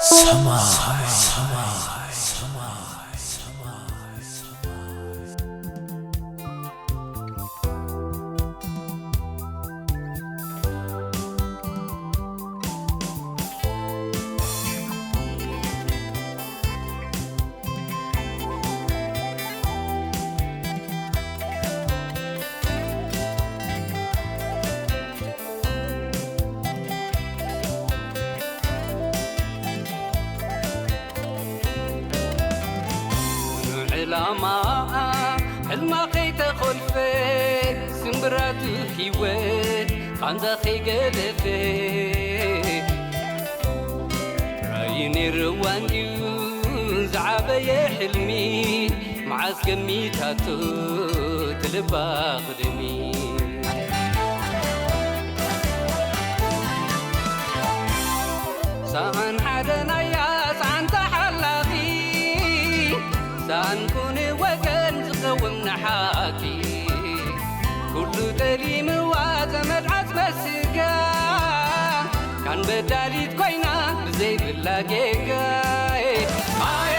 ሰማይ። ዕላማ ሕልማ ከይተኾልፈ፣ ስምብራቱ ህይወት ቃንዛ ከይገደፈ፣ ራእዩ ነይርዋ እንድዩ ዝዓበየ ሕልሚ፣ መዓስ ገሚታቶ ትልባ ቅድሚ። ሰኣን ሓደ ናያ ሰኣን ተሓላኺ፣ ሰኣን ኩኒ ወገን ዝኸውን ንሓቂ። ኩሉ ጠሊምዋ ዘመድ ዓጽመ ስጋ፣ ካን በዳሊት ኮይና ብዘይብላ ጌጋ። ኣየ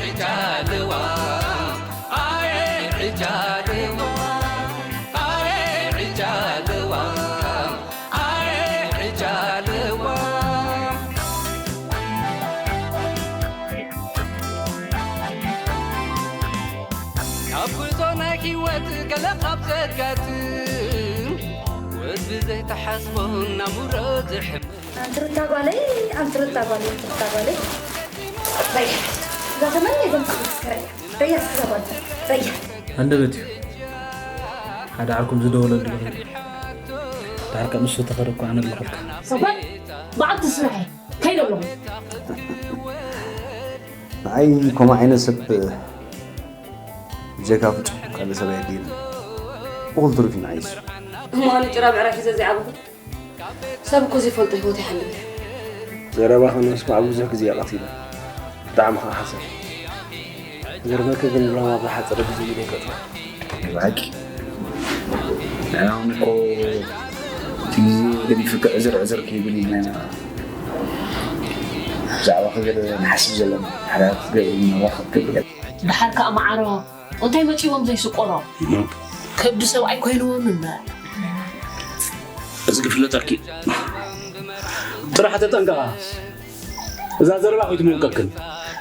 ዕጃልዋ፣ ኣየ ዕጃልዋ፣ ኣየ ዕጃልዋ፣ ኣየ ዕጃልዋ። ካብ ጉዕዞ ናይ ህይወት ገለ ካብ ዘጋጥም፣ ወድ ብዘይተሓስቦ ናሙሮ ዝሕም። ኣንቲ ሩታ ጓለይ፣ ኣንቲ ሩታ ጓለይ፣ ኣንቲ ሩታ ጓለይ። ረያ፣ እዛ ተመን የዘምጽእ እስከ ረያ። ረያ እስከ እዛ ጓል፣ ረያ። ኣንደበት እዩ። ሓደ ዓርኩም ዝደወለሉ ይኽእል። ዳርካ ንሱ ተኸደ እኮ ኣነ ኣለኹልካ። ሰባይ፣ በዓልቲ ስራሐይ፣ ከይደ ኣለኹ። ንዓይ ከምኡ ዓይነት ሰብ ብጀካ ፍጹም ካልእ ሰብ ኣየድልየኒ። እኹል ትሩፍ እዩ ንዓይ እሱ። እሞ ኣነ ጭራ ብዕራይ ሒዘ ዘይዓበኹ? ሰብ እኮ ዘይፈልጦ ህይወት ይሓልም። ዘረባኻ ንምስማዕ ብዙሕ ግዜ እየ ቀቲለ። ብጣዕሚ ኸዓ ሓሳብ። ዝገርመካ ግን ሎማ ብዝሓፀረ ግዜ እዩ ደይፈጥሮ። ብሓቂ። ንሕና እውን እኮ እቲ ግዜ ገዲፉ ክዕዝር ዕዝር ከይብል ኢና ብዛዕባኺ ገለ ንሓስብ ዘለና። ሓዳር ክትገብሪ፣ ናብራ ክትገብሪ። ደሓር ከኣ መዓሮ እንታይ መጺዎም ዘይስቆሮ? ከብዲ ሰብኣይ ኮይንዎም እምበር። እዚ ክፍለጠኪ ጥራሕ ተጠንቀቓ። እዛ ዘረባ ከይትመውቀክን።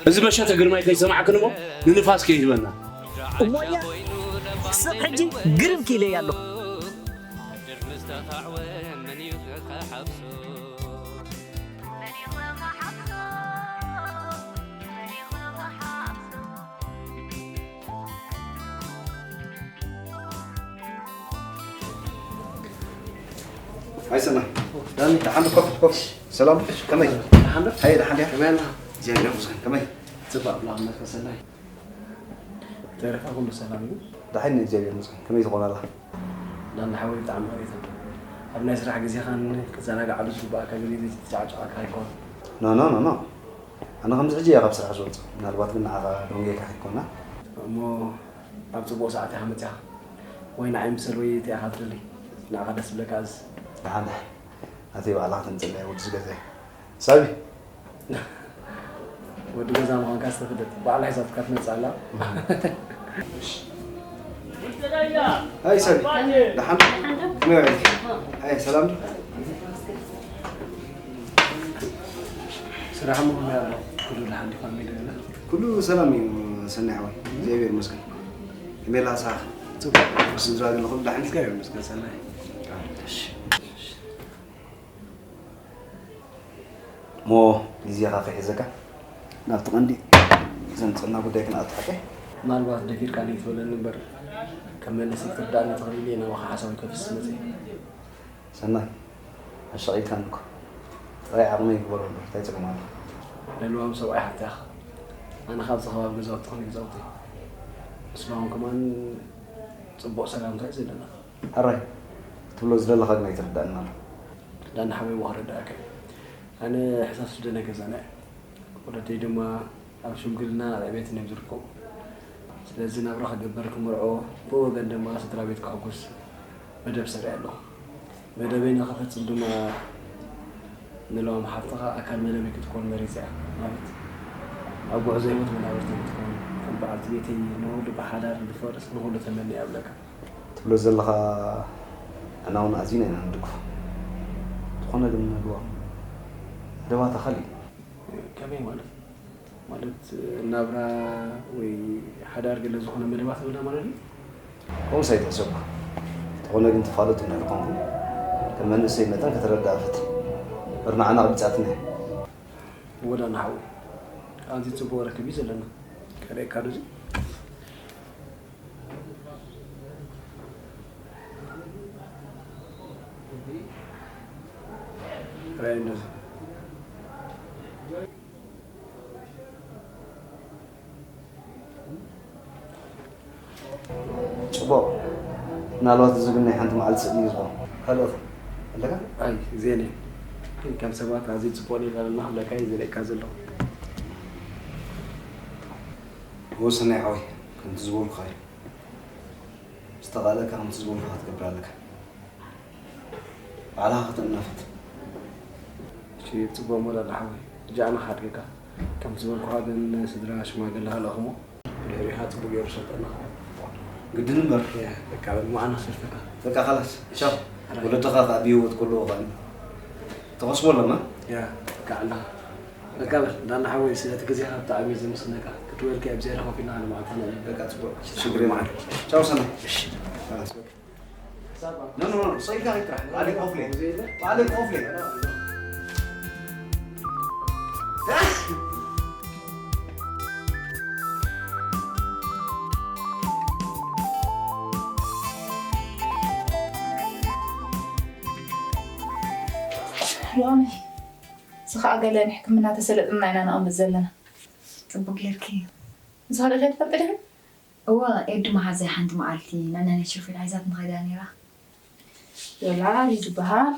እዚ መሸተ ግርማይ ከይሰማዕክን እሞ ንንፋስ ከይህበና። እሞያ ስቕ ሕጂ ግርም ክኢለያ ኣለኹ። ሃይ ሰናይ። ዳኒ። ደሓን ዶ? ኮፍ፣ ኮፍ። ሰላም፣ ከመይ? ደሓን ዶ? ሃይ፣ ደሓን ድያ? ከመይ ኣላ? እግዚኣብሔር ይመስገን። ከመይ? ጽባቕ ብላ ከመይ ሰናይ? ተረፋ ኩሉ ሰላም እዩ? ደሓን፣ እግዚኣብሔር ይመስገን። ከመይ ትኾን ኣላ? ዳኒ ሓወይ፣ ብጣዕሚ ይቕሬታ። ኣብ ናይ ስራሕ ግዜኻን ክትዘናግዓሉ ዝግባኣካ ግዜ ዘይተጫዕጨዓካ ኣይኮን። ኖ፣ ኖ፣ ኖ፣ ኖ። ኣነ ከምዚ ሕጂ እየ ካብ ስራሕ ዝወፅእ። ምናልባት ግን ንዓኻ ደንጎየካ ከይኮና። እሞ ኣብ ጽቡቕ ሰዓት ኢኻ መጺኻ። ወይ ንዓይ ምሰል ወይ እቲኣ ኢኻ ትደሊ። ንዓኻ ደስ ዝብለካ እዝ። ደሓን፣ ደሓን። ናተይ ባዕላ ከተምፅለይ ወድስ ገዛይ። ሳቢ። ወዲ ገዛ ምዃንካ ዝተፍለጥ። ባዕላ ሒዛትካ ትመጽእ ኣላ። ሃይ ሳቢ። ደሓን? ከመይ ውዒልኪ? ሃይ፣ ሰላም ዶ? ስራሕ እሞ ከመይ ኣሎ? ኩሉ ደሓን ዲኻ? ከመይ ዶ ገለ? ኩሉ ሰላም እዩ ሰናይ ሓወይ። እግዚኣብሔር ይመስገን። ከመይ ኣላ ንስኻ? ጽቡቕ። ስድራ ገለ ኩሉ ደሓን? እግዚኣብሔር ይመስገን ሰናይ። እሺ። እሞ ግዜኻ ከይሕዘካ ናብቲ ቀንዲ ዘምጽእና ጉዳይ ክንኣቱ ሓቀይ? ምናልባት ደፊርካ ንይትበለኒ እምበር፣ ከም መንእሰይ ክትርድኣኒ ትኽእል ኢለ ናባኻ ሓሳብ ከፍስስ መጽእ። ሰናይ፣ ኣሻቒልካኒ እኮ። ጥራይ ዓቕመይ ይግበሮ እምበር፣ እንታይ ጸገም ኣሎ? ለልባም ሰብኣይ ሓፍታ ኢኻ። ኣነ ካብዚ ከባቢ ገዛውቲ ኾነ ገዛውቲ። ምስሎም ከማን ጽቡቕ ሰላምታ እዩ ዘለና። ሕራይ፣ ክትብሎ ዝደለኻ ግን ኣይተረድኣንን ኣሎ። ዳኒ ሓወይ፣ እሞ ክረድኣካ እዩ። ኣነ ሕሳስ ደነ ገዛና እየ። ወለደይ ድማ ኣብ ሽምግልና ኣብ ዕቤትን እዮም ዝርከቡ። ስለዚ ናብራ ክገብር ክምርዖ፣ ብኡ ወገን ድማ ስድራ ቤት ከሐጉስ መደብ ሰሪዐ ኣለኹ። መደበይ ንኽፈጽም ድማ ንለዋም ሓፍትኻ ኣካል መደበይ ክትኮን መሪጸ እያ። ማለት ኣብ ጉዕዞ ህይወት መናብርቲ ክትኮን ከም በዓልቲ ቤተይ ንኹሉ ብሓዳር ንፈርስ ንኹሉ ተመኒ እያ እብለካ። ትብሎ ዘለኻ ንሕና እውን ኣዚና ኢና ንድግፎ። ዝኾነ ግን ንህልዋ መደባታ ካልእ እዩ። ከመይ ማለት? ማለት ናብራ ወይ ሓዳር ገለ ዝኾነ መደባት ንብላ ማለት ድዩ? ከምኡስ ኣይተሕሰብኩ። እንተኾነ ግን ትፋለጡ እንድሕር ኮንኩም ከም መንእሰይ መጠን ከተረድኣ ፈትን። እምበር ንዓና ኣቕቢጻትና እያ። ወዳና ሓወይ፣ ኣዝዩ ጽቡቕ ርክብ እዩ ዘለና። ከርእየካ ዶ እዚ? ራእይ እንደዚ። ጽቡቕ። ምናልባት እዚ ግን ናይ ሓንቲ መዓልቲ ስእሊ እዩ ዝኾን። ካልኦት ኣለካ? ኣይ፣ ዜን እየ። ግን ከም ሰባት ኣዝዩ ጽቡቕ ኔርና ኣለና ክብለካ እየ ዝርእየካ ዘለኹ። ወሰናይ ሓወይ፣ ከምቲ ዝበልኩኻ እዩ። ዝተኻእለካ ከምቲ ዝበልኩኻ ክትገብር ኣለካ። ባዕልኻ ክትእመን ፈትን። እሺ፣ ጽቡቕ ሞላል ሓወይ። ሕጂ ኣነ ክሓድገካ። ከምቲ ዝበልኩኻ ግን ስድራ ሽማግለ ሃለኹሞ። ብድሕሪኻ ጽቡቕ ገይሩ ሰልጠና። ግድን እምበር። ያ፣ በቃ፣ በል፣ መዓና ክሰልጠካ። በቃ፣ ኸላስ። ቻው። ኣረ። ወለድኻ ከኣ ብህይወት ከለዉ ኸኣ ተኸስቦሎም፣ እ? ያ፣ በቃ፣ ኣለኻ። በቃ፣ በል፣ ዳና ሓወይ፣ ስለቲ ግዜኻ ብጣዕሚ እየ ዘመስግነካ። ክትበልካ ኣብ ዝያዳ ኮፍ ኢልና ንመዓልታና ንብል። በቃ፣ ጽቡቕ። ሽግር የለን። ቻው፣ ሰላም። እሺ። ኸላስ፣ በቃ። ኖ፣ ኖ፣ ኖ፣ ሰው ይጋር ይጥራሕ። ባሌ ኮፍሌ። ባሌ ኮፍሌ። ሎሚ እዚ ኸኣ ገለ ንሕክምና ተሰለጥና ኢና ነቐምጥ ዘለና። ጽቡቅ ጌርኪ። እዚ ኸኣ ርኢኺ ትፈልጢ ዲኺ? እወ፣ ኤዱ መሓዘይ ሓንቲ መዓልቲ ንዕና ናይ ሸፊል ሒዛትና ኸይዳ ነይራ። ዶላር እዩ ዝበሃል።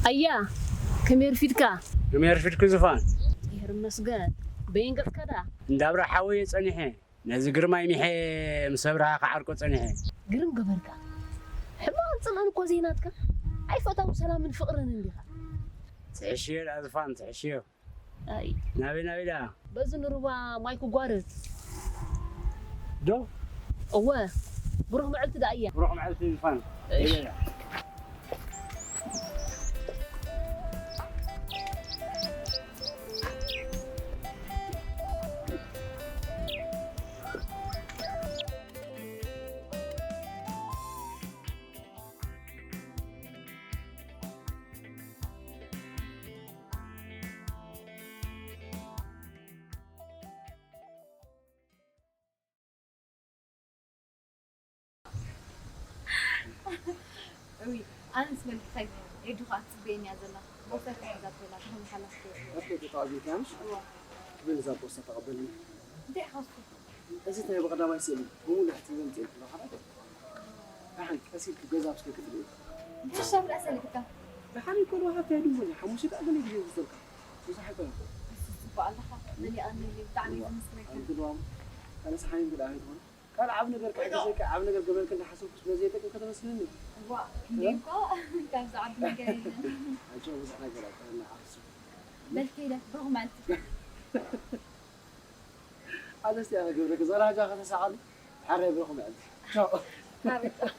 ኣያ፣ ከመይ ኣርፊድካ? ከመይ ኣርፊድኩ ዝፋን? ይህር መስገን። በይን ገጽካ ደኣ? እንዳ ኣብርሃ ሓወየ ጸኒሐ። ነዚ ግርማይ ሚሐ ምስ ኣብርሃ ክዓርቆ ጸኒሐ። ግርም ገበርካ። ሕማቕን ጽልእን እኮ ዘይናትካ። ኣይፈታዊ ሰላምን ፍቕርን እንዲኻ። ትሕሽዮ ደኣ ዝፋን፣ ትሕሽዮ። ኣይ። ናበይ፣ ናበይ ደኣ? በዚ ንሩባ ማይ ክጓርፍ። ዶ? እወ። ብሩኽ መዓልቲ ደኣ እያ። ብሩኽ መዓልቲ ዝፋን። እሺ። እውይ፣ ኣነስ መልኪ እንታይ ገይረ? ኤዱ ኸኣ ትጽበየኒ እያ ዘላ። ቦርሳይ ተታሒዛ ትበላ፣ ተኸም ሓላፍ ትበል። ኦኬ፣ ተጣዕቢት እያ፣ ምሽ? እዋ። ክብል እዛ ቦርሳ ተቐበልኒ። እንታይ ኢኻ እሱ? እዚ ናይ ብቐዳማይ ስእሊ፣ ብሙሉእ ሕትሚ ዘምጽኤልኪ ኣለኹ፣ ሓራይ? ደሓን፣ ቀስ ኢልኪ ገዛ ምስ ከይትርኢ። እንታይ ሻብ ደኣ ሰሊጥካ? ደሓን እኮ ነው፣ ሃብታይ ድሞ፣ ሓሙሽተ ደኣ ገለ ግዜ ዝዘልካ። ብዙሕ ኣይኮነን። እሱ ጽቡቕ ኣለኻ፣ መሊኣኒ፣ ብጣዕሚ እየ ዘመስግነካ። ኣንቲ ድዋም፣ ካልእ ሰሓን እንግዳ ኣይትኾን። ካልእ ዓቢ ነገር ክሕግዘካ፣ ዓቢ ነገር ገበርክ እንዳሓሰብኩ ስለ ዘይጠቅም ከተመስግንኒ። እዋ፣ እንዲኮ፣ ካብዚ ዓቢ ነገር የለን። ኣጆ፣ ብዙሕ ነገር ኣይኮነን፣ ንዓኽስ። በል ከይደ፣ ብሩኽ መዓልቲ። ኣነ እስቲ ኣነ ገብረክ ዘራጃ ከተሳዓሉ፣ ሓራይ ብሩኽ መዓልቲ። ቻው። ሓራይ ቻው።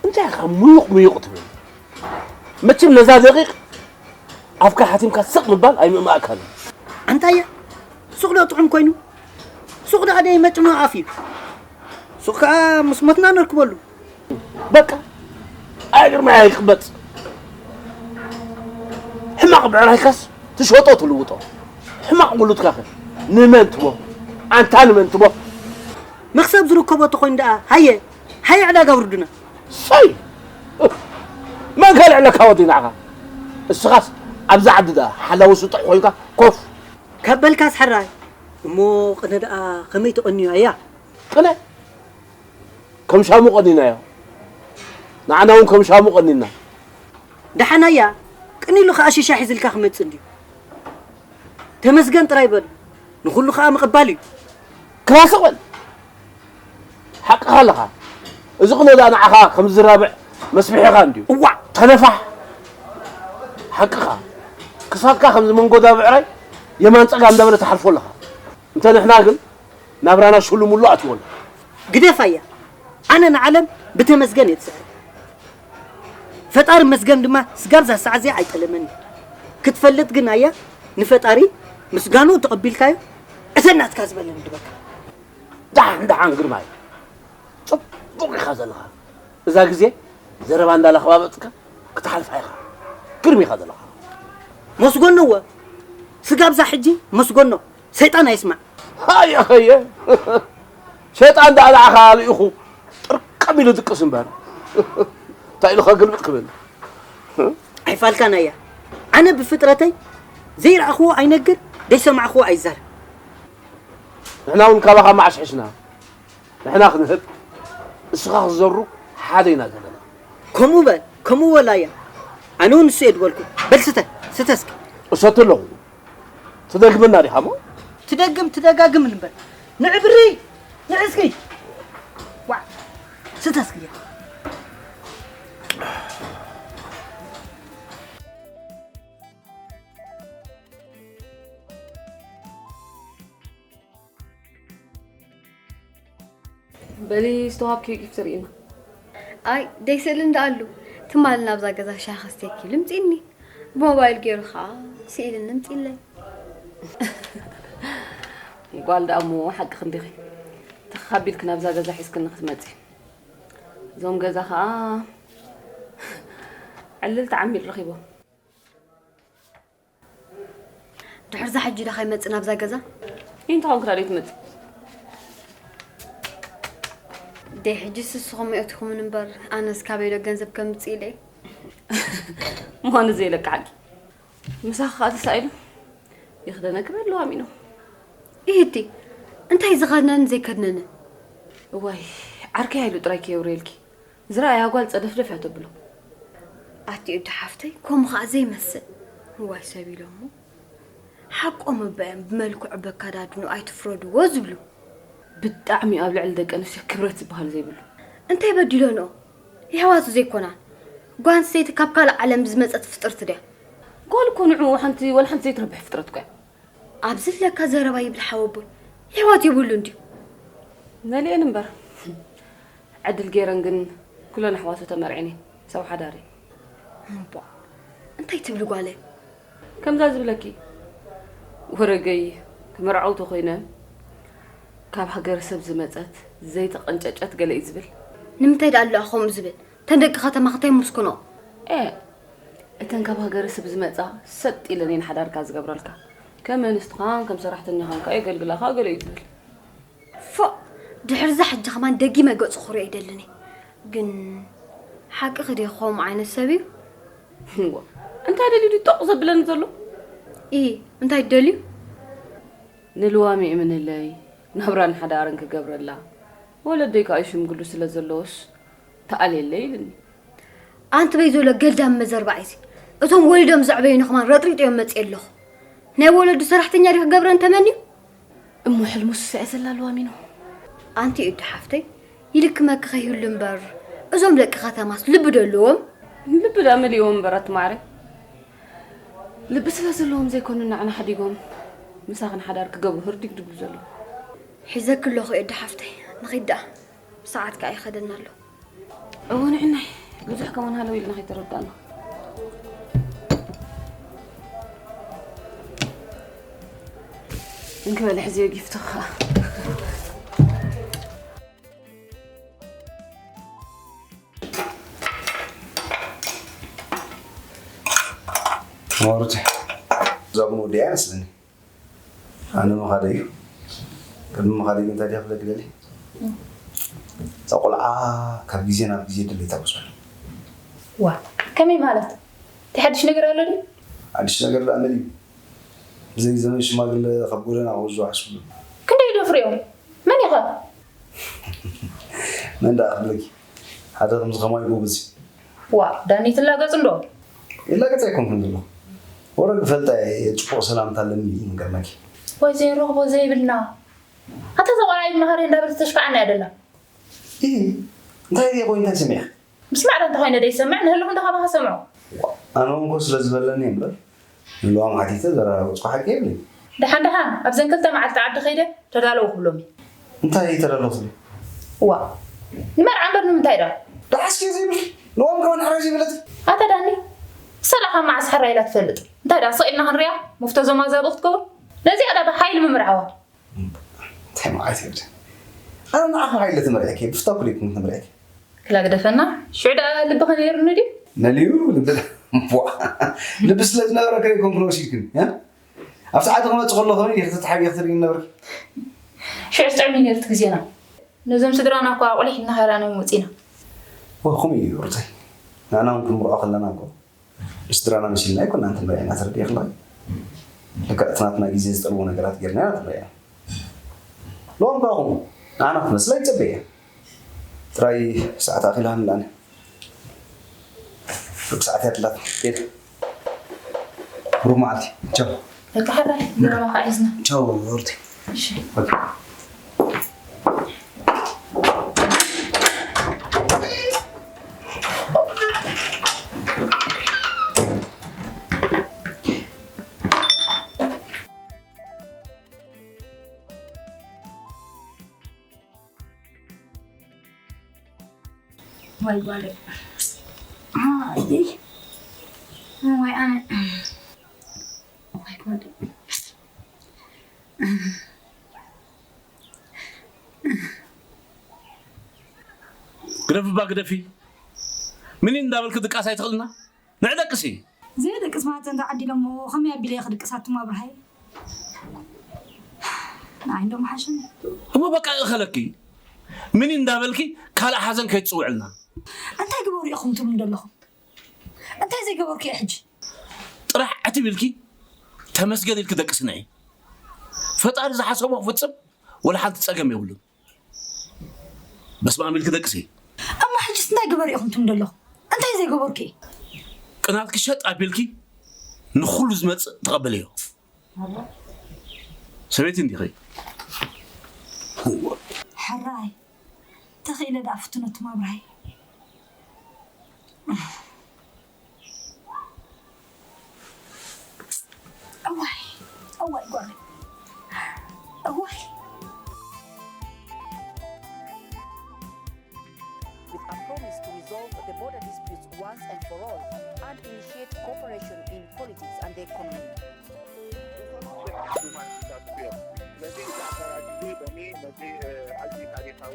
እንታይ ኢኻ ምዩቕ ምዩቕ ትብል? መቸም ነዛ ደቂቕ ኣፍካ ሓቲምካ ስቕ ምባል ኣይምእማእካን። ኣንታየ፣ ሱቕ ዶ ጥዑም ኮይኑ? ሱቕ ደኣ ደይ መጭመ ኣፍ እዩ። ሱቕ ከኣ ምስ ሞትና ነርክበሉ። በቃ፣ ኣይ ግርማይ ኣይቅበጽ። ሕማቕ ብዕራይካስ ትሸጦ ትልውጦ። ሕማቕ ጉልትካኸ ንመን ትቦ? ኣንታ ንመን ትቦ? መኽሰብ ዝርከቦ ተኾይኑ ደኣ፣ ሃየ፣ ሃየ ዕዳጋ ውርዱና። ሰይ! መን ከልዕለካ ወዲ ንዓኻ? እስኻስ ኣብዛ ዓዲ ደኣ ሓላዊ ስጡሕ ኮይንካ ኮፍ። ካብ በልካስ ሕራይ። እሞ ቅነ ደኣ ከመይ ትቐንዮ እያ? ቅነ? ከም ሻሙ ቀኒናዮ። ንዓና እውን ከም ሻሙ ቀኒና። ደሓን ኣያ፣ ቅኒሉ ከኣ ሽሻ ሒዝልካ ክመጽእ እንድዩ። ተመስገን ጥራይ በል። ንኹሉ ከኣ ምቕባል እዩ። ክላሰ በል። ሓቅኻ ኣለኻ። እዚ ቅነ ደኣ ንዓኻ ከም ዝራብዕ መስብሒኻ እንድዩ። እዋእ! ተነፋሕ። ሓቅኻ። ክሳድካ ከምዚ መንጎዳ ብዕራይ የማን ጸጋም እንዳበለ ትሓልፎ ኣለኻ። እንተ ንሕና ግን ናብራና ሽሉሙሉ ኣትዎ ኣሎ። ግደፍ ኣያ። ኣነ ንዓለም ብተመስገን እየ ዝስዕር። ፈጣሪ መስገን ድማ ስጋብ እዛ ሰዓት እዚኣ ኣይጠለመኒ። ክትፈልጥ ግን ኣያ ንፈጣሪ ምስጋንኡ ተቐቢልካዮ እተን ናትካ ዝበለን ድበካ። ደሓን ደሓን ግርማይ። ጽቡቕ ኢኻ ዘለኻ። እዛ ግዜ ዘረባ እንዳላኸባበጥካ ክትሓልፋ ኢኻ። ግርም ኢኻ ዘለኻ። መስጎኖ እወ። ስጋብ እዛ ሕጂ መስጎኖ። ሰይጣን ኣይስማዕ። ሃየ ሃየ። ሸይጣን ደኣ ንዓኻ ልኢኹ ጥርቅም ኢሉ ድቅስ እምበር። እንታይ ኢልኻ ግልብጥ ክብል? ኣይፋልካን ኣያ። ኣነ ብፍጥረተይ ዘይረኣኽዎ ኣይነግር፣ ዘይሰማዕኽዎ ኣይዛረብ። ንሕና እውን ካባኻ ማዕሽሕሽና። ንሕና ክንህብ፣ እስኻ ክትዘሩ ሓደ ኢና ዘለና። ከምኡ በል፣ ከምኡ በል ኣያ። ኣነ እውን ንሱ እየ ዝበልኩ። በል ስተ፣ ስተ እስኪ። እሰቲ ኣለኹ። ትደግመና ዲኻ እሞ? ትደግም፣ ትደጋግም እምበር። ንዕብሪ፣ ንዕስኪ። ዋዕ፣ ስተ እስኪ። በሊ ዝተዋሃብክዮ ጊፍት ርኢና። ኣይ ደይ ስእልን ደኣሉ። ትማሊ ናብዛ ገዛ ሻሂ ከስትየኪ ኢሉ ምጺእኒ። ብሞባይል ገይሩ ኸኣ ስኢልኒ ምጺእለይ። ጓል ደኣ እሞ ሓቅኺ እንዲኺ። ተኻቢልኪ ናብዛ ገዛ ሒዝክኒ ክትመጺ። እዞም ገዛ ኸኣ ዕልልቲ ዓሚል ረኺቦም። ድሕርዛ ሕጂ ዶ ከይመጽእ ናብዛ ገዛ? እንታይ ኮንክ ዳኣ ዘይትመጽእ? ደይ ሕጂ ስስኹም የእትኹምን እምበር ኣነስ ካበይ ዶ ገንዘብ ከምጽእ ኢለ። ምዃኑ ዘይለካ ሓቂ። ምሳኻ ከኣ ተሳኢሉ ይኽደነኪ በል ለዋሚኖ። ኢሂቲ እንታይ ዝኸድነን ዘይከድነንን? እዋይ ዓርከይ ሃይሉ ጥራይ ከየውርየልኪ። ዝረኣያ ጓል ጸደፍደፍ እያ ተብሎ። ኣቲ እዲ ሓፍተይ፣ ከምኡ ኸኣ ዘይመስል። እዋይ ሰብ ኢሎሞ። ሓቆም እባ እዮም ብመልክዑ በካዳድኑ ኣይትፍረድዎ ዝብሉ። ብጣዕሚ ኣብ ልዕሊ ደቂ ኣንስትዮ ክብረት ዝበሃል ዘይብሉ። እንታይ በዲለንኦ? የሕዋቱ ዘይኮናን። ጓል ኣንስተይቲ ካብ ካልእ ዓለም ዝመጸት ፍጥርቲ ድያ? ጓል እኮ ንዕኡ ሓንቲ ወላ ሓንቲ ዘይትረብሕ ፍጥረት እኮ እያ። ኣብዚ ለካ ዘረባ ይብል ሓወቦይ። የሕዋት የብሉን ድዩ? መሊኤን እምበር። ዕድል ገይረን ግን ኩለን ኣሕዋቱ ተመርዒን እየን። ሰብ ሓዳር እየን። እምቧ፣ እንታይ ትብሊ ጓለይ? ከምዛ ዝብለኪ ወረገይ ክምርዓው ተኾይነ ካብ ሃገረ ሰብ ዝመጸት ዘይተቐንጨጨት ገለ እዩ ዝብል። ንምንታይ ደኣ ኣለኣ ከምኡ ዝብል? ተን ደቂ ከተማ እንታይ ምስኩኖ? ኤ፣ እተን ካብ ሃገረ ሰብ ዝመጻ ሰጥ ኢለን እየን ሓዳርካ ዝገብረልካ። ከም ኣንስትኻን ከም ሰራሕተኛኻን ከኣ የገልግላኻ ገለ እዩ ዝብል። ፎእ! ድሕርዛ ሕጂ ከማን ደጊመ ገጹ ክሪኦ ኣይደልን እየ። ግን ሓቅኺ ድዩ ከምኡ ዓይነት ሰብ እዩ? እዋ፣ እንታይ ደልዩ ድዩ ጦቕ ዘብለኒ ዘሎ? ኢ፣ እንታይ ትደልዩ? ንልዋም ይእምነለይ፣ ናብራን ሓዳርን ክገብረላ፣ ወለደይ ከኣ ይሽምግሉ ስለ ዘለዉስ ተኣልየለይ ኢልኒ። ኣንቲ በይ ዘሎ ገልዳም መዘርባዒሲ፣ እቶም ወሊዶም ዘዕበዩኒ ከማን ረጥሪጠዮም መጽየ ኣለኹ። ናይ ወለዱ ሰራሕተኛ ድዩ ክገብረን ተመንዩ? እሞ ሕልሙ ስስዐ ዘላ ለዋሚኖ። ኣንቲ እዲ ሓፍተይ፣ ይልክመኪ ከይህሉ እምበር፣ እዞም ደቂ ከተማስ ልቢ ዶ ኣለዎም? ልቢ ደኣ መሊእዎም እምበር ኣቲ ማዕረ። ልቢ ስለ ዘለዎም ዘይኮኑ ንዓና ሓዲጎም ምሳኽን ሓዳር ክገብሩ ህርዲግ ድብሉ ዘለዉ። ሒዘኪ ኣለኹ እዲ ሓፍተይ፣ ንኺድ ደኣ። ሰዓት ከኣ ይኸደና ኣሎ። እወ ንዕናይ፣ ብዙሕ ከማን ሃለው ኢልና ከይተረዳእና። እንክበል ሕዚ ጊፍትኻ። ማሩቲ እዛ ቡን ወዲኣ ይመስለኒ። ኣነ ምኻደ እዩ። ቅድሚ ምኻደ ግን እንታይ ድያ ክብለኪ ደሊ? እዛ ቆልዓ ካብ ግዜ ናብ ግዜ ድሌታ ወስዱ። ዋ ከመይ ማለት? እቲ ሓድሽ ነገር ኣሎ ድዩ? ሓድሽ ነገር ደኣ መን እዩ? ብዘይ ዘመን ሽማግለ ካብ ጎደና ክወስዱ ሓስብሉ። ክንደይ ይደፍሩ እዮም? መን ኢኸ? መን ደኣ ክብለኪ? ሓደ ከምዚ ከማይ ጎበዝ እዩ። ዋ ዳኒ ትላገጽ እንዶ? ይላገጽ ኣይኮንኩን ዘሎ። ወረ ክፈልጣ እየ ጽቡቕ ሰላምታ ኣለኒ እዩ ምገርመኪ። ወይ ዘይረኽቦ ዘይብልና። ኣታ ተቆራይ መሃሪ እንዳበለት ተሽካዓና እያ ደላ። ኢ እንታይ ድየ ቆይ እንታይ ሰሚዐ? ምስማዕ ዶ እንተኾይነ ደይሰምዕ ንህልኹ እንዶ ካባኻ ሰምዖ። ኣነ እውን ኮ ስለ ዝበለኒ እምበር ንልዋም ሓቲተ ዘረጋገጽኩ ሓቂ የብለይ። ደሓን ደሓን ኣብዘን ክልተ መዓልቲ ዓዲ ከይደ ተዳለዉ ክብሎም እየ። እንታይ ተዳለኹ ትብሊ? እዋ ንመርዓ እምበር ንምንታይ ዶ? ደሓስኪ ዘይብል ንዋም ከማን ሕራይ ዘይበለት። ኣታ ዳኒ ሰላኻ መዓስ ሕራይ ኢላ ትፈልጥ? እንታይ ዳ ስቕ ኢልና ክንሪኣ? ሙፍቶ ዞማ ዛብኡ ክትከውን? ነዚኣ ዳ ብሓይሊ ምምርዓዋ። እንታይ መዓት ይብል ኣነ ንዓኻ ሓይለ ትመርዕኪ ብፍታ ኩሌት ምትመርዕኪ ክላ ግደፈና ሽዑ ደኣ ልብኸ ነይሩኒ ድዩ መሊኡ ልቢ ልቢ ስለ ዝነበረ ከ ይኮንኩ ወሲድክን ኣብ ሰዓት ክመጽእ ከሎ ከመይ ክትተሓቢእ ክትርኢ ነበርኪ ሽዑ ዝጥዕም እዩ ነርቲ ግዜና ነዞም ስድራና እኳ ኣቑሊሕ ኢልና ከይራኖም ወፂና ወኹም እዩ ሩተይ ንዕና እውን ክንምርዖ ከለና እኮ ንስድራና መሲልና ኣይኮና እንተንበያና ትርድእኽላ ልክዕ እቲ ናትና ግዜ ዝጠልቦ ነገራት ጌርና ኢና ትንበያና ሎም ካኹም ንዓና ክትመስላ ይጸበየ ጥራይ ሰዓት ኣኺላ ንላነ ሩብ ሰዓት እያ ትላት ኬድ ሩብ መዓልቲ ቻው በቃ ሓራይ ገረባ ከዓ ሒዝና ቻው ሩቲ እሺ ወይ ጓለይ ወይ ኣነ ወይ ጓለይ ግደፊ እባ ግደፊ። ምኒን እንዳበልኪ ድቃስ ኣይትኽእልና? ንዒ ደቅሲ። ዘየደቅስ ማለት እንተ ዓዲሎሞ ከመይ ኣቢለ እየ ክድቅስ ኣቱም ኣብርሃይ? ንዓይ እንዶ ምሓሸኒ። እሞ በቃ እኸለኪ። ምኒን እንዳበልኪ ካልእ ሓዘን ከይትጽውዕልና። እንታይ ግበሩ ኢኹም ትብሉ ዘለኹም? እንታይ ዘይገበርኩ እየ ሕጂ? ጥራሕ ዕትብ ኢልኪ ተመስገን ኢልኪ ደቅሲ ንዒ። ፈጣሪ ዝሓሰቦ ክፍጽም ወላ ሓንቲ ጸገም የብሉን። በስመኣብ ኢልኪ ደቅሲ። እሞ ሕጅስ እንታይ ግበሪ ኢኹም ትብሉ ዘለኹም? እንታይ ዘይገበርኩ እየ? ቅናትኪ ሸጥ ኣቢልኪ ንኹሉ ዝመጽእ ተቐበልዮ። ሰበይቲ እንዲኺ። ሕራይ ተኽኢለ ደኣ ፍትኖ ትማብራይ። እዋይ እዋይ ጓለይ እዋይ። With a promise to resolve the border disputes once and for all and initiate cooperation in politics and the economy. ስለዚህ በእኔ በዚህ አዚ ታሪካዊ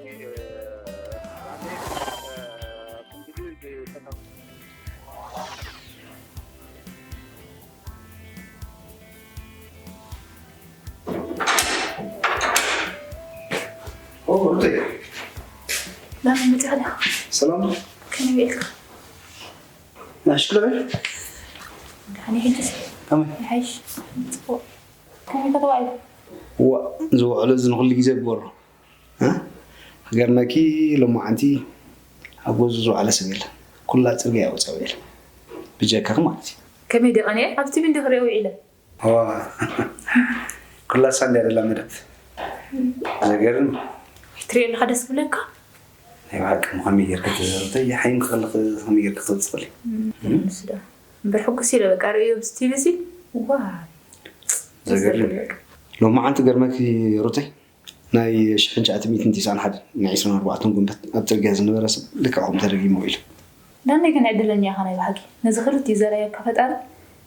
ሰላም ከመይ ውዒልካ? ናሽ ክልዑ ደሓን ሕጅስ ከመይ ይሓይሽ ጽቡቕ ከመይ ከተባኢሉ ዋ ዝውዕሎ እዚ ንኩሉ ግዜ ግበሮ ክገርመኪ ሎማዓንቲ ኣብ ገዝኡ ዝወዓለ ሰብ የለን ኩላ ፅርግያ ወፃ ውዒላ ብጀካኺ ማለት እዩ ከመይ ደቐንየ ኣብ ቲቪ እንዲ ክሪኦ ውዒለ ኩላ ሳንድያ ደላ መደብ ዘገርም ትሪኦ ኣለካ ደስ ክብለካ ናይ ብሓቂ ከመይ ጌርካ ተዘርተ ይሓይም ከለክ ከመይ ጌርካ ክትፅሊ ንሱ ዶ እምበር ሕጉስ ኢለ በቃ ርእዮ ብዚ ቲቪ ሲ ዋ ዘገርም ሎማዓንቲ ገርመኪ ሩተይ ናይ ሽሕን ትሽዓተ ሚእትን ትስዓን ሓደን ናይ ዕስራን ኣርባዕተን ጉንበት ኣብ ጽርግያ ዝነበረ ሰብ ልክዕ ከምኡ ተደጊምዎ ኢሉ። ዳኒ ግን ዕድለኛ ኢኻ ናይ ብሓቂ ነዚ ክልቲኡ ዘርኣየካ ፈጣሪ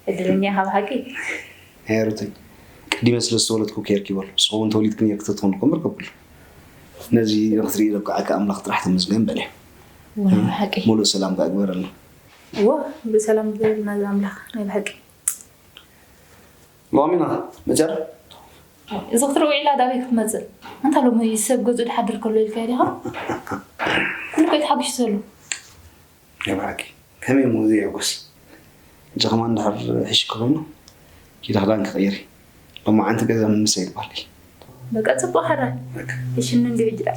ዕድለኛ ኢኻ ብሓቂ። ኣያ ሩተይ ዲመ ስለ ዝተወለድኩ ከየርኪበሉ። ንስኹም እውን ተወሊድክን እየ ክትትኹን እኮ እምበር ከብሉ። ነዚ ንክትርኢ ዘብቅዓካ ኣምላኽ ጥራሕ ተመስገን በል። እወ፣ ናይ ብሓቂ። ሙሉእ ሰላም ከኣ ግበረልና። እወ፣ ሙሉእ ሰላም ግበረልና ኣምላኽ፣ ናይ ብሓቂ። ሎሚና መጀር እዚ ክትርኢ ውዒላ ዳበይ ክትመጽእ? ኣንታ ሎሚ ሰብ ገዝኡ ድሓድር ከሎ ኢልካ ዲኻ? ኩሉ ከይተሓጒሱ ዘሎ። ናይ ብሓቂ ከመይ እሞ ዘይሕጎስ? ሕጂ ከማን እንድሕር ሕሽኪ ኮይኑ ኪዲ ክዳን ክቕይር እየ። ሎማዓንቲ ገዛ ምምሰ ይግባለይ። በቃ ጽቡቕ ሓራይ። በቃ። እሺ እንዲ ሕጂ ዳ።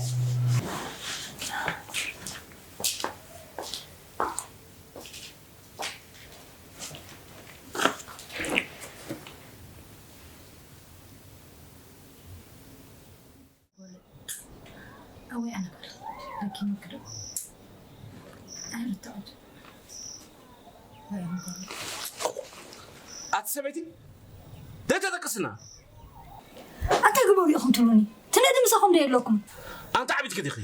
ኣወይ ኣነ ጓል፣ ረኪብኪ ዶ? ኣይርትዖን። ኣቲ ሰበይቲ ዘይተጠቅስና። ኣንታይ ግበሩ ኢኹም ትብሉኒ? ትነዲ ምሳኹም ዶ የለኩም? ኣንታ ዓቢትኪ ዲኺ?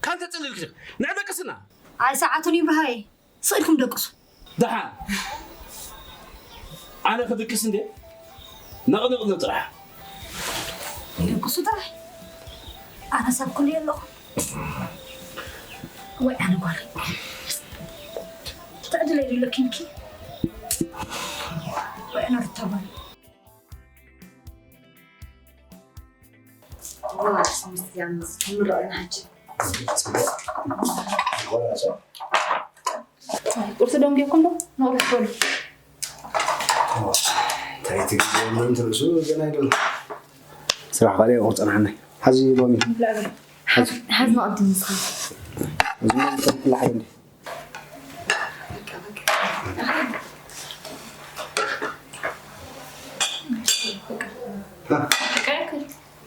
ካንተ ጽልልኪ ዲኺ? ንዕደቅስና። ኣይ ሰዓቱን ይብርሃይ። ስቕ ኢልኩም ደቅሱ። ደሓን ኣነ ክድቅስ እንዴ? ነቕንቕ ጥራሕ። ደቅሱ ጥራሕ። ኣነ ሰብ ኩሉ የለኹ። ወይ ኣነ ጓል። ትዕድለይ ዶ ኣለኪ ኢልኪ? ወይ ኣነ ሩታ ጓል። ዋ፣ ሰለስቲኣን ምስ ተምረቕና ሕጂ። ጽቡቕ። ቁርሲ ደንጊኹም ዶ? ንቑርስ በሉ። እንታይ ትግዜ ምን ትርእሱ ገና ኣይደለም። ስራሕ ካልእ ይቑርጸናኒ። ሓዚ ሎሚ። ሓዝ መቐድም ንስኻ። እዚ ምን ትልኩላ ሓደ እንዴ?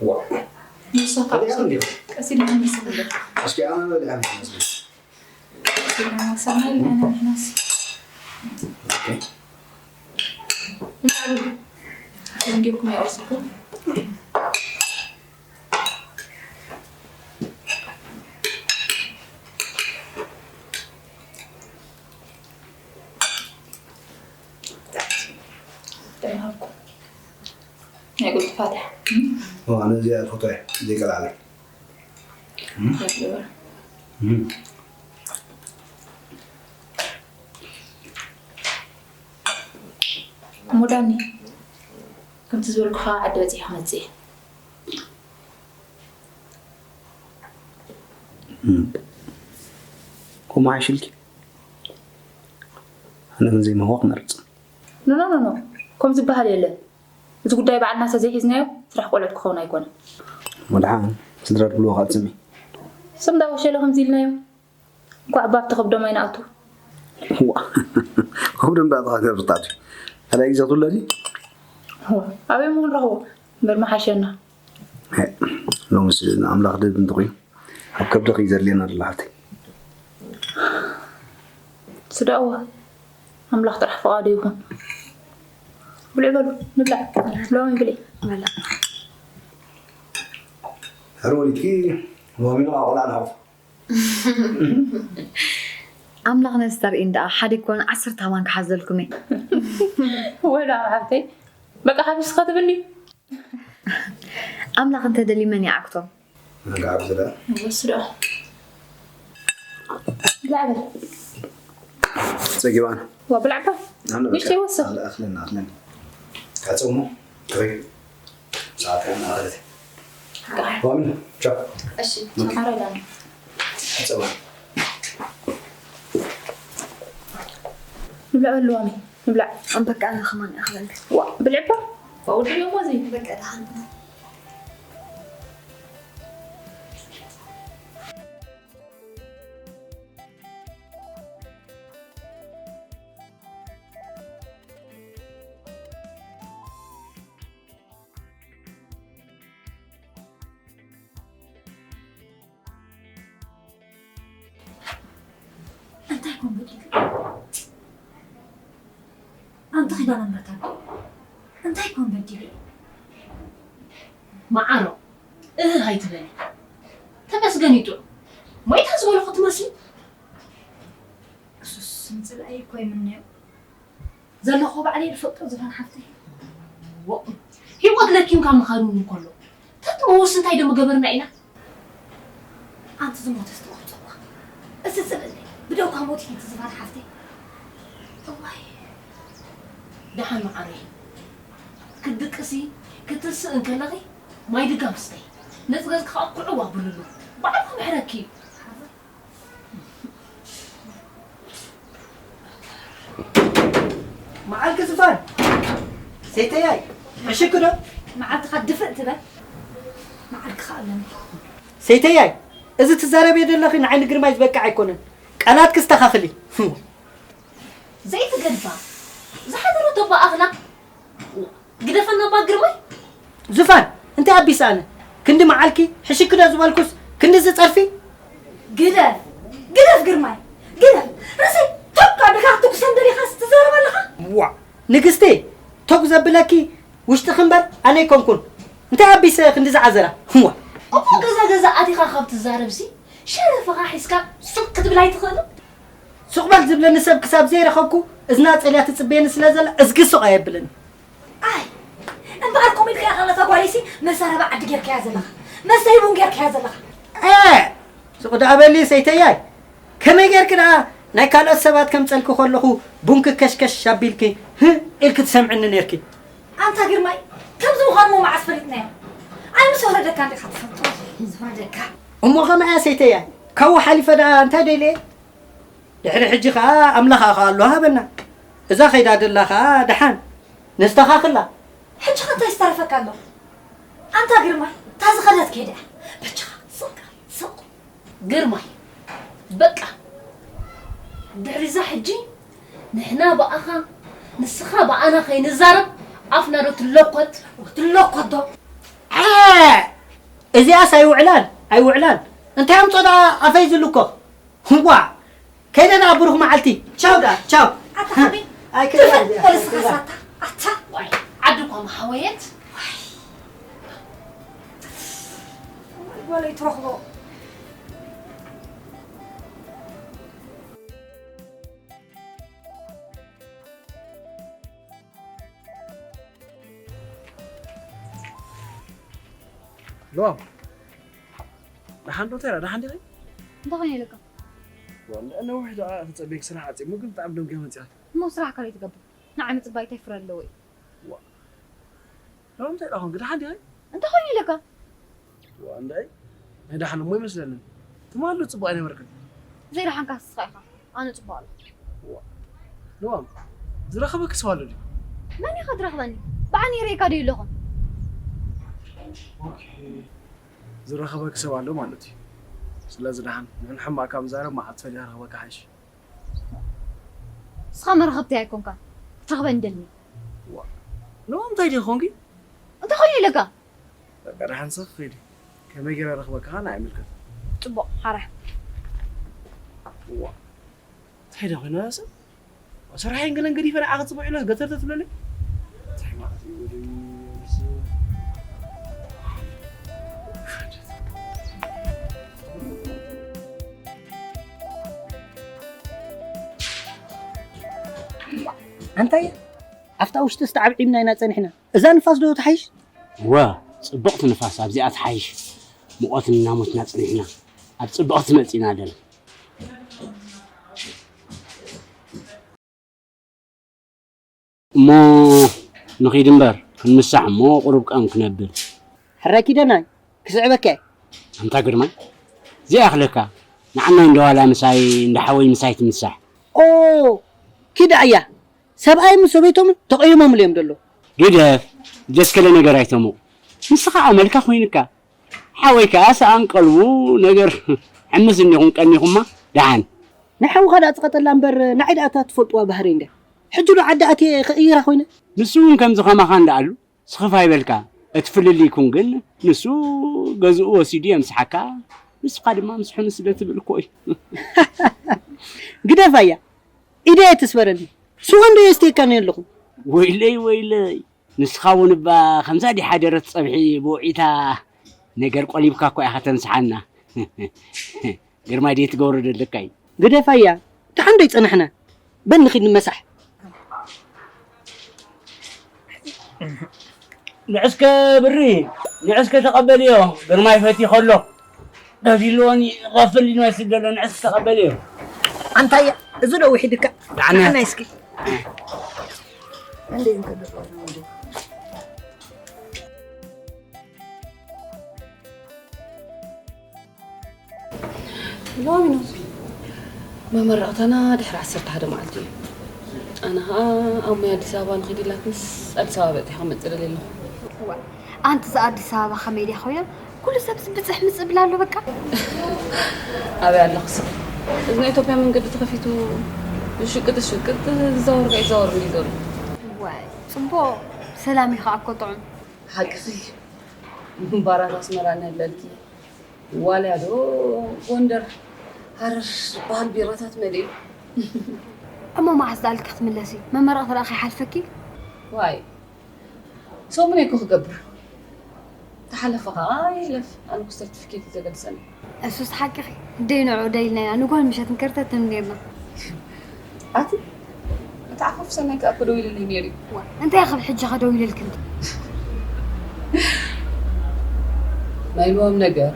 ዋ። ንስኻ ቀስ ኢልና ንስኻ። እስኪ ኣነ በሊዐ መስለኝ። ቀስ ኢልና ንስኻ፣ ኣነ ንሕናስ። ኦኬ። ደንጊኹም ይቐስኩም። ደማርኩ ናይ ቁልጥፋታ። ኦ፣ ኣነ እዚኣ ፎቶ እየ ዘይቀልዓለ። እሞ ዳኒ፣ ከምቲ ዝበልኩኻ ዓዲ በጺሐ ክመጽእ እየ። እም። ከምኡ ሓይሽልኪ? ኣነ ግን ዘይምህዋ ክመርጽ። ኖ፣ ኖ፣ ኖ፣ ኖ። ከም ዝበሃል የለን። እቲ ጉዳይ ባዕልና ተዘይሒዝናዮ፣ ስራሕ ቆልዑት ክኸውን ኣይኮነን። ወድሓን፣ ስድራ ድብልዎ ካልእ ስሚ። ስም ዳወሸለ ከምዚ ኢልናዮ። እንኳዕ ባብቲ ከብዶም ኣይንኣቱ። ዋ፣ ከብዶም ዳኣ ተኻተርታት እዩ። ካልኣይ ግዜ ክትውለዲ? ዋ፣ ኣበይ እሞ ክንረኽቦ? እምበር ምሓሸና። ሄ፣ ሎምስ ንኣምላኽ ደብ እንተኾይኑ፣ ኣብ ከብድኺ እዩ ዘድልየና ዘሎ ሓፍተይ። ስደቕዋ፣ ኣምላኽ ጥራሕ ፍቓዱ ይኹን። ብልዒ በሉ፣ ንብላዕ። ሎሚ ብልዒ። በላ። ሕሩሪትኪ ሎሚ ነው ኣቆላልዓው። ኣምላኽ ነስተርእን ደኣ፣ ሓደ ኮን ዓሰርተ ማንካ ሓዘልኩሜ። ወላ ሓብተይ፣ በቃ ሓፊስካ ትብልኒ። ኣምላኽ እንተ ደልዩ መን ይዓግቶም? መን ክዓግቶ ደኣ? ወስዶ። ብላዕ በል። ጸጊባን። ዋ፣ ብላዕ እባ። ኣነ በቃ ንእሽተይ ወስኽ። ኣለ-፣ ኣኽለኒ፣ ኣኽለኒ። ካጸውሞ? ትኸይ። ሰዓት ከኣ እናኸደት። በቃ። ዋሚን፣ ቻው። እሺ፣ ኦኬ። ሰማራ ዳኒ። ጸባ። ንብላዕ በሉ ዋሚ፣ ንብላዕ። ኣም በቃ፣ ኣነ ከማን እየ ክበልዕ። ዋ፣ ብልዕ እባ። ዋ፣ ውድእ እሞ እዚ። በቃ፣ ደሓን። እንታይ ኮን በዲሉ? ኣንቲ ኪዳነ ምሕረት ኣቢ፣ እንታይ ኮን በዲሉ? መዓሮ፣ እህ ኣይትበሊ። ተመስገን እዩ ጥዑም። ሞይታ ዝበልኹ ትመስሊ። እሱስ ንጽላኢ እኮ ይምነዮ። ዘለኹ ባዕለይ ዝፈልጦ ዝኾነ ሓፍተይ። ዎ፣ ህይወት ለኪምካ ምኻኑ እንከሎ ተትመውስ እንታይ ዶ ምገበርና ኢና? ኣንቲ ዝሞተስ ትቆርጾ እኳ። እዚ ጽልእለይ ብደውካ ሞት እዩ ትዝፋን ሓፍተይ። እዋይ። ደሓን መዓረይ። ክትድቅሲ ክትስእ እንከለኺ ማይ ድጋም ስተይ። ነዚ ገዝኪ ከዓ ኩዕው ኣብልሉ። ባዕሉ ክምሕረኪ እዩ። መዓልኪ ዝፋን ሰይተያይ ሕሽኪ ዶ? መዓልትኻ ድፍእ ትበል መዓልክኻ ኣለኒ። ሰይተያይ እዚ ትዛረብዮ ዘለኺ ንዓይ ንግርማይ ዝበቅዕ ኣይኮነን። ቃላትኪ ኣስተኻኽሊ። ዘይትገድፋ ዝሓደረቶ እባ ኣኽላ ግደፈና እባ ግርማይ። ዙፋን እንታይ ኣቢሰ ኣነ ክንዲ መዓልኪ ሕሽኪ ዶ ዝበልኩስ ክንድዚ ጸርፊ? ግደፍ ግደፍ ግርማይ ግደፍ ርእሰይ ቶግ ኣቢልካ ክትኩሰን ደሊኻስ ትዛረብ ኣለኻ? ዋእ ንግስቲ ቶግ ዘብለኪ ውሽጥኺ እምበር ኣነ ኣይኮንኩን። እንታይ ኣቢሰ ክንድዚ ዓዘራ? ዋእ። እሞ ገዛ ገዛ ኣቲኻ ካብ ትዛረብሲ ሸረፍኻ ሒዝካ ሱቕ ክትብል ኣይትኽእልን? ሱቕ በል ዝብለኒ ሰብ ክሳብ ዘይረኸብኩ እዝና ኣጸልያ ትጽበየኒ ስለ ዘላ እዝጊ ሱቕ ኣየብለኒ። ኣይ እምበኣር ከምኡ ኢልካ ኢኻ ነታ ጓለይሲ መዛረቢ ዓዲ ጌርካያ ዘለኻ መስተይ ቡን ጌርካያ ዘለኻ። እ ሱቕ ደኣ በሊ ሰይተያይ ከመይ ጌርኪ ደኣ ናይ ካልኦት ሰባት ከምጸልኪ ከለኹ ቡንኪ ከሽከሽ ኣቢልኪ ህእ ኢልኪ ትሰምዕኒ ኔርኪ። ኣንታ ግርማይ ከምዚ ምዃኑ እሞ መዓስ ፈሊጥናዮ? ኣይ ምስ ወረደካ እንዲኻ ትፈልጦ ዝወረደካ። እሞ ኸምኣ እያ ሰይተያይ ካብኡ ሓሊፈ ደኣ እንታይ ደልየ? ድሕሪ ሕጂ ኸኣ ኣምላኽ ኣኻኣሎ ሃበና። እዛ ኸይዳ ደላ ኸኣ ደሓን ነስተኻኽላ። ሕጂ ኸ እንታይ ዝተረፈካ ኣሎ? ኣንታ ግርማይ እታ ዝኸደት ከይዳ እያ። በጃኻ ስቕ ስቕ። ግርማይ በቃ ድሕሪዛ ሕጂ ንሕና ብኣኻ ንስኻ ብኣና ከይንዛረብ ኣፍና ዶ ትለኮት? ትለኮት ዶ? ዐ! እዚኣስ ኣይውዕላን ኣይውዕላን። እንታይ ኣምጾ ደኣ ኣፈይ ዝልኮ? ዋእ! ከይደ ደኣ ብሩኽ መዓልቲ። ቻው ደኣ ቻው። ኣታ ሓወይ ኣይክእል ትፍእ እያ። በል እስኻ ሳታ ኣታ። ዋይ ዓዲ እኳ ምሓወየት። ጓለይ ትረኽቦ። ሎማም ደሓን ዶ እንታይ ደኣ ደሓን ዲኺ? እንታይ ኾይነ ኢለካ? ዋላ ነዊሕ ደኣ ተጸበይኪ ስራሕ ዓጺሙ ግን ብጣዕሚ ደንጊኻ መጺኻ። እሞ ስራሕ ካልኣይ ትገብር ንዓይ ምጽባይ እንታይ ፍረ ኣለዎ እዩ? ዋ ሎማም እንታይ ደኣ ኾንኪ ደሓን ዲኺ? እንታይ ኾይነ ኢለካ? ዋ እንታይ ናይ ደሓን እሞ ይመስለኒ ትማሊ ጽቡቕ ኣይነበርክን። ዘይደሓንካ ንስኻ ኢኻ ኣነ ጽቡቕ ኣለኹ። ዋ ሎማም ዝረኸበኪ ሰብ ኣሎ ድዩ? መን እዩ ከ ዝረኽበኒ? ብዓይኒ ርእየካ ድዩ ኣለኹ? ኦኬ ዝረኸበኪ ሰብ ኣሎ ማለት እዩ። ስለዚ ደሓን ንሕና ሕማቕ ካብ ንዛረብ መዓልቲ ፈሊኻ ክረኽበካ ይሓይሽ። ንስኻ መራኸብተይ ኣይኮንካን ክትረኽበኒ ደልኒ። ዋ ሎማም እንታይ ድዩ ኮንኪ? እንታይ ኮይኑ ኢለካ? በቃ ደሓን ስኽ ኢሊ ከመይ ገይረ ረኽበካ ከኣ ንዓይ ይምልከት። ጽቡቕ ሓራ። ዋ እንታይ ደኣ ኮይና ሰብ ስራሐይን ገለን ገዲፈ ንዓኺ ጽቡቕ ኢለ ገተርተር ትብለኒ? እንታይ ማለት እዩ ወደይ ኣንታይ ኣብታ ውሽጢ ዝተዓብዒብና ኢና ጸኒሕና። እዛ ንፋስ ዶ ትሓይሽ? እወ፣ ጽብቕቲ ንፋስ ኣብዚኣ ትሓይሽ። ሙቐት እናሞትና ጸኒሕና። ኣብ ጽብቕቲ መጺና ኣለና። እሞ ንኺድ እምበር ክንምሳሕ እሞ ቁሩብ ቀም ክነብል። ሕራይ ኪደናይ ክስዕበካ እየ። ኣንታ ግርማይ ዘይኣኽለካ ንዓናይ እንዳ ዋላ ምሳይ እንዳ ሓወይ ምሳይ ትምሳሕ። ኦ ኪድ ኣያ ሰብኣይምን ሰበይቶምን ተቐይሞምሉ እዮም ዘለዉ። ግደፍ ዘስከለ ነገር ኣይተምቑ ንስኻ ኣመልካ ኮይንካ ሓወይ ከኣ ሰኣን ቀልቡ ነገር ሕምስ እንዲኹም ቀኒኹማ ደሓን። ናይ ሓውኻ ደኣ ጽቐጠላ እምበር ንዓይ ደኣ እታ ትፈልጥዋ ባህረይ እንድያ። ሕጂ ዶ ዓዲ ኣትየ ክቕይራ ኮይነ? ንሱ እውን ከምዚ ከማኻ እንዳ ኣሉ ስኽፍ ኣይበልካ። እቲ ፍልልይኩም ግን ንሱ ገዝኡ ወሲዱ የምስሓካ ንስኻ ድማ ምስሑ ንስደት ትብል እኮ እዩ። ግደፋያ ኢደይ ኣይትስበረኒ። ስዋ እንዶ የስትየካ ነይ ኣለኹ። ወይለይ ወይለይ ንስኻ እውን እባ ከምዛ ዲሓደረት ጸብሒ ብውዒታ ነገር ቆሊብካ እኮ ኢኻ ተምስሓና። ግርማይ ደይ ትገብሮ ደለካ እዩ። ግደፋያ ደሓን ዶ ይጸናሕና በል ንኺድ ንመሳሕ። ንዕስከ ብሪ፣ ንዕስከ ተቐበልዮ። ግርማይ ፈቲ ከሎ ደዚልዎን ይኸፍል ይመስል ዘሎ። ንዕስከ ተቐበልዮ። ኣንታየ፣ እዚ ዶ ውሒድካ? ዳዕነ። ዳዕነ እስኪ። ሎሚ ነው መመረቕታና ድሕሪ ዓሰርተ ሓደ መዓልቲ እዩ። ኣነ ኸዓ ኣሞይ ኣዲስ ኣበባ ንኺድ ኢላትንስ ኣዲስ ኣበባ በፂሐ ክመፅእ ደልየ ኣለኹ። እዋ፣ ኣንቲ እዛ ኣዲስ ኣበባ ኸመይ ድያ ኮይና? ኩሉ ሰብ ብፅሕ ምፅእ ብላ ኣሎ በቃ። ኣበይ ኣለኹስ? እዚ ናይ ኢትዮጵያ መንገዲ ተኸፊቱ ዝሽቅጥ ዝሽቅጥ ዝዛወር ጋር ይዛወር እንዲ ዘሎ። ዋይ፣ ፅቡቕ ሰላም እዩ ኸዓ እኮ ጥዑም። ሓቅኺ። ባራት ኣስመራ ነለልኪ። ዋልያ ዶ ጎንደር ሃረር ዝበሃል ቢራታት መሊኡ። እሞ መዓስ ደኣ ኢልኪ ክትምለሲ? መመረቕታ ደኣ ከይሓልፈኪ? ዋይ፣ ሰሙን እኮ ክገብር። ተሓለፈ ኸዓ ይሕለፍ። ኣነ እኮ ሰርቲፊኬት እዩ ዘገድሰኒ። እሱስ ሓቅኺ። ደይ ንዑ ደይ ኢልና ኢና ንጎል ምሸት ንከርተት ኔርና። ኣቲ፣ እቲ ዓፈፍ ሰናይ ከኣ እኮ ደው ኢልለይ ነይሩ እዩ። ዋ፣ እንታይ ክብል ሕጂ ከ ደው ኢልልኪ እንዲ? ናይ ልዎም ነገር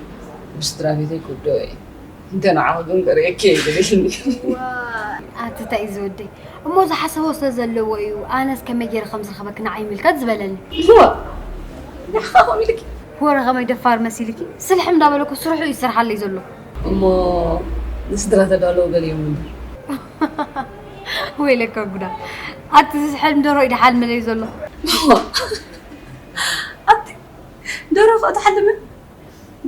ብስድራ ቤተይ ክውደኦ እየ። እንተ ንዓኺ ግን ክርእየኪ እየ ዝብልኒ። ዋ፣ ኣቲ እንታይ እዩ ዝወደይ? እሞ ዝሓሰቦ ስለ ዘለዎ እዩ። ኣነስ ከመይ ገይረ ከም ዝረኸበኪ ንዓይ ይምልከት ዝበለኒ። እዋ፣ ንዓኻ ከምኡ ኢልኪ? ወረ ከመይ ደፋር መሲልኪ? ስልሕም እንዳበለኩ ስርሑ እዩ ዝሰርሓለይ ዘሎ። እሞ ንስድራ ተዳለዉ በልዮም እምበር። ወይለከ ጉዳ። ኣቲ ዝሕልም ደርሆ እዩ ድሓልመለይ ዘሎ። ኣቲ ደርሆ ከ ትሓልምን?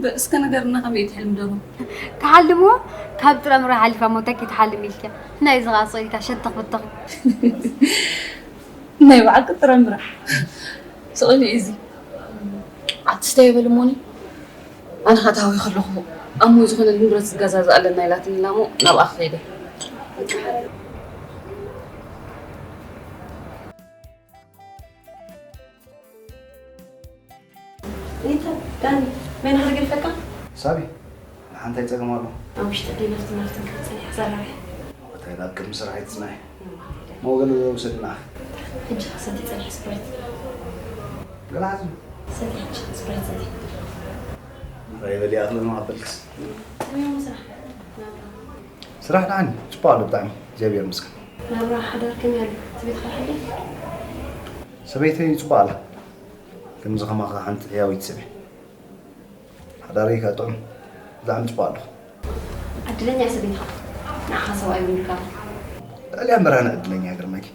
በ-፣ እስከ ንገርና ከመይ እዩ ትሕልም ደርሆ? ክሓልምዎ ካብ ጥረምረ ሓሊፋ እሞ እንታይ ክትሓልም ኢልኪ? ናይ እዚ ኸዓ ስቕ ኢልካ ሸተኽ ብተኽ። ናይ ብሓቂ ጥረምረ። ስቕ ኢሉ እዩ እዚ። ኣቲ ስታይ በል እሞኒ። ኣነ ኸኣ ተሃዊኸ ኣለኹ። ኣሞይ ዝኾነ ንብረት ዝገዛዝኣለና ኢላትኒ ኣላ እሞ ናብኣ ክኸይደ። ኒታ፣ ዳኒ፣ መን ክርግልፈካ? ሳቢ፣ ንሓንታይ ጸገም ኣሎ? ኣብ ውሽጢ ዲና ትምህርትን ክትጽንሕ ዘራዊ። እንታይ ናብ ቅድሚ ስራሕ ይትጽናሕ? ሞገል ውሰድና። ሕጂ ክሰቲ ጸኒሕ ስፕራይት። ገለ ሓዚ? ሰቲ ሕጂ ስፕራይት ሰቲ። ራይ በሊ ኣኽለ ነው ኣበልክስ። ከመይ ስራሕ? ናብራ። ስራሕ ደሓን እዩ፣ ጽቡቕ ኣሎ ብጣዕሚ፣ እግዚኣብሔር ይመስገን። ናብራ ሓዳር ከመይ ኣሎ? እቲ ቤትካ ሕጂ? ሰበይተይ ጽቡቕ ኣላ። ከምዚ ከማኻ ሓንቲ ህያዊት ሰብ እየ። ሓዳረይ ከኣ ጥዑም፣ ብጣዕሚ ጽቡቕ ኣለኹ። ዕድለኛ ሰብ ኢኻ። ንዓኻ ሰብኣይ እውን ይርከባ። ልዕሊኣ እምበር ኣነ ዕድለኛ እየ፣ ግርመኪ።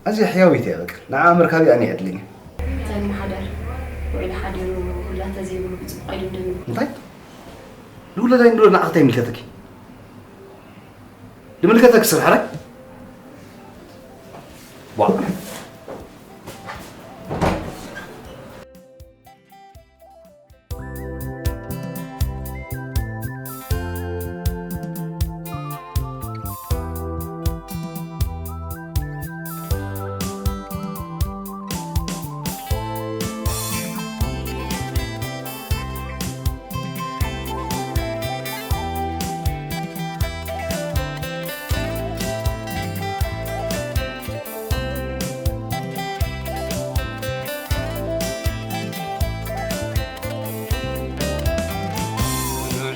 ኣዝያ ሕያዊት እያ በቃ። ንዓ ምርካብ ኣነ ዕድለኛ። እንታይ እሞ ሓዳር? ውዒሉ ሓዲሩ ውላድ ተዘይብሉ ብጽቡቕ ኣይድምደምን። እንታይ? ንውለዳይ ንዶ ንዓኺ እንታይ ይምልከተኪ? ዝምልከተኪ ስራሕ ራይ? ቧ።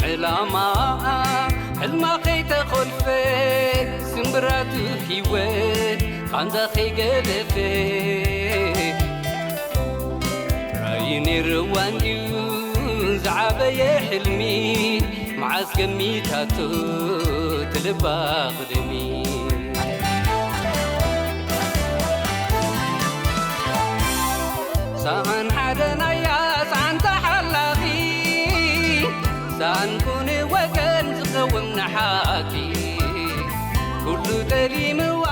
ዕላማ ሕልማ ከይተኾልፈ፣ ስምብራቱ ህይወት ቃንዛ ከይገደፈ፣ ራእዩ ነይርዋ እንድዩ ዝዓበየ ሕልሚ፣ መዓስ ገሚታቶ ትልባ ቅድሚ። ሰኣን ሓደ ናያ ሰኣን ተሓላኺ፣ ሰኣን ኩኒ ወገን ዝኸውን ንሓቂ፣ ኩሉ ጠሊምዋ